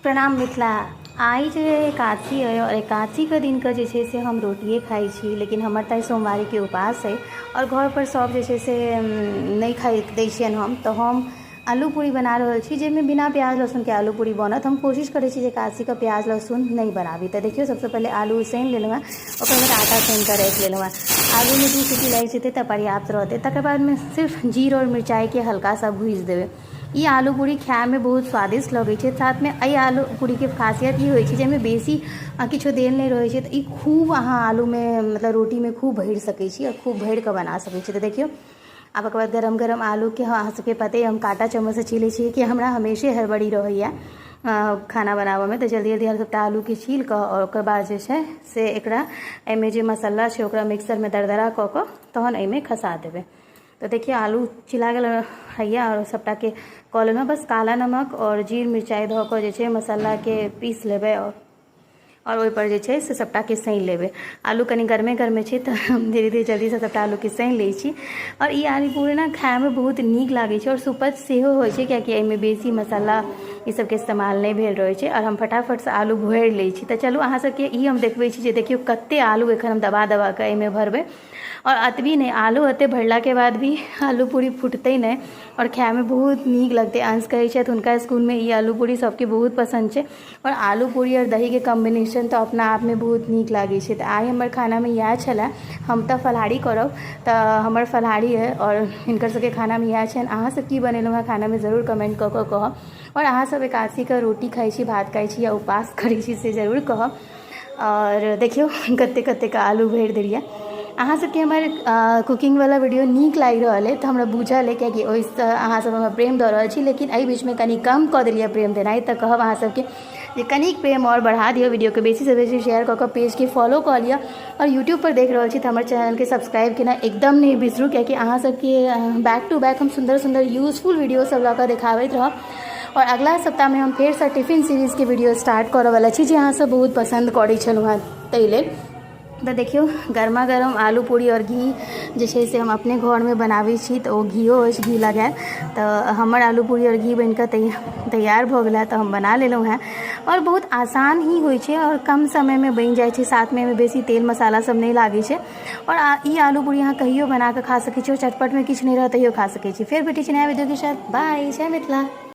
प्रणाम मिथिला। आइ जे एकादशी अइ आओर एकादशीके दिनके जे छै से हम रोटिए खाइ छी, लेकिन हमर तऽ आइ सोमवारीके उपास अइ आओर घरपर सब जे छै से नहि खाइ दै छियनि हम, तऽ हम आलू पूरी बना रहल छी जाहिमे बिना प्याज लहसुनके आलू पूरी बनत। हम कोशिश करै छी जे एकादशीके प्याज लहसुन नहि बनाबी। तऽ देखियौ, सबसँ पहिले आलू उसनि लेलहुँ हेँ, ओकर बाद आटा सानिकऽ राखि लेलहुँ हेँ। आलूमे 2 सीटी लागि जेतै तऽ पर्याप्त रहतै। तकर बादमे सिर्फ जीर आओर मिरचाइके हल्का सा भूजि देबै। ई आलू पूरी खायमे बहुत स्वादिष्ट लगै छै। साथमे एहि आलू पूरीके खासियत ई होइ छै जे एहिमे बेसी किछो देल नहि रहै छै, तऽ ई खूब अहाँ आलूमे, मतलब रोटीमे खूब भरि सकै छी आओर खूब भरिकऽ बना सकै छी। तऽ देखियौ, आब ओकर बाद गरम गरम आलूके, अहाँ सबके पते अइ हम काँटा चम्मचसँ छीलै छी कि हमरा हमेशे हड़बड़ी रहैए खाना बनाबऽमे। तऽ जल्दी जल्दी हम सबटा आलूके छील कऽ आओर ओकर बाद जे छै से एकरा एहिमे जे मसाला छै ओकरा मिक्सरमे दरदरा कऽ कऽ तहन एहिमे खसा देबै। तऽ देखियौ, आलू छिला गेल हैया आओर सबटाके कऽ लेलहुँ। बस काला नमक आओर जीर मिरचाइ धऽ कऽ जे छै मसालाके पीस लेबै आओर ओहिपर जे छै से सबटाके सानि लेबै। आलू कनि गरमे गरमे छै, तऽ हम धीरे धीरे जल्दीसँ सबटा आलूके सानि लै छी। आओर ई आलू पूरी ने खायमे बहुत नीक लागै छै आओर सुपच सेहो होइ छै, कियाकि एहिमे बेसी मसाला ई सबके इस्तेमाल नहि भेल रहै छै। आओर हम फटाफटसँ आलू भरि लै छी। तऽ चलू, अहाँ सबके ई हम देखबै छी जे देखियौ कते आलू एखन हम दबा दबा कऽ एहिमे भरबै। आओर एतबी नहि, आलू एते भरलाके बाद भी आलू पूरी फुटतै नहि आओर खायमे बहुत नीक लगतै। अंश कहै छथि हुनका इसकुलमे ई आलू पूरी सबके बहुत पसन्द छै। आओर आलू पूरी आओर दहीके कॉम्बिनेशन तऽ अपना आपमे बहुत नीक लागै छै। तऽ आइ हमर खानामे इएह छलै। हम तऽ फलाहारी करब, तऽ हमर फलाहारी अइ आओर हिनकर सबके खानामे इएह छनि। अहाँ सब की बनेलहुँ हेँ खानामे, जरूर कमेंट कऽ कऽ कहब। आओर अहाँ सब एकादशीके रोटी खाइ छी, भात खाइ छी या उपास करै छी, से जरूर कहब। आओर देखियौ, कतेक कतेक आलू भरि देलियै। अहाँ सबके हमर कुकिंगवला वीडियो नीक लागि रहल अइ तऽ हमरा बुझल अइ, कियाकि ओहिसँ अहाँ सब हमरा प्रेम दऽ रहल छी। लेकिन एहि बीचमे कनि कम कऽ देलियै प्रेम देनाइ, तऽ कहब अहाँ सबके जे कनिक प्रेम आओर बढ़ा दियौ। वीडियोके बेसीसँ बेसी शेयर कऽ कऽ पेजके फॉलो कऽ लिअ आओर यूट्यूबपर देख रहल छी तऽ हमर चैनलके सब्सक्राइब केनाइ एकदम नहि बिसरू, कियाकि अहाँ सबके बैक टू बैक हम सुन्दर सुन्दर यूजफुल वीडियो सब लऽ कऽ देखाबैत रहब। आओर अगला सप्ताहमे हम फेरसँ टिफिन सीरीजके वीडियो स्टार्ट करऽवला छी, जे अहाँ सब बहुत पसन्द करै छलहुँ हेँ, ताहि लेल। तऽ देखियौ, गरमा गरम आलू पूरी आओर घी जे छै से हम अपने घरमे बनाबै छी, तऽ ओ घीओ अछि घी लगायल। तऽ हमर आलू पूरी आओर घी बनिकऽ तैयार भऽ गेल हँ, तऽ हम बना लेलहुँ हेँ। आओर बहुत आसान ही होइ छै आओर कम समयमे बनि जाइ छै। साथमे एहिमे बेसी तेल मसाला सब नहि लागै छै। आओर ई आलू पूरी अहाँ कहियो बना कऽ खा सकै छी आओर चटपटमे किछु नहि रहत तैयो खा सकै छी। फेर भेटै छी नया वीडियोके साथ। बाय, जय मिथिला।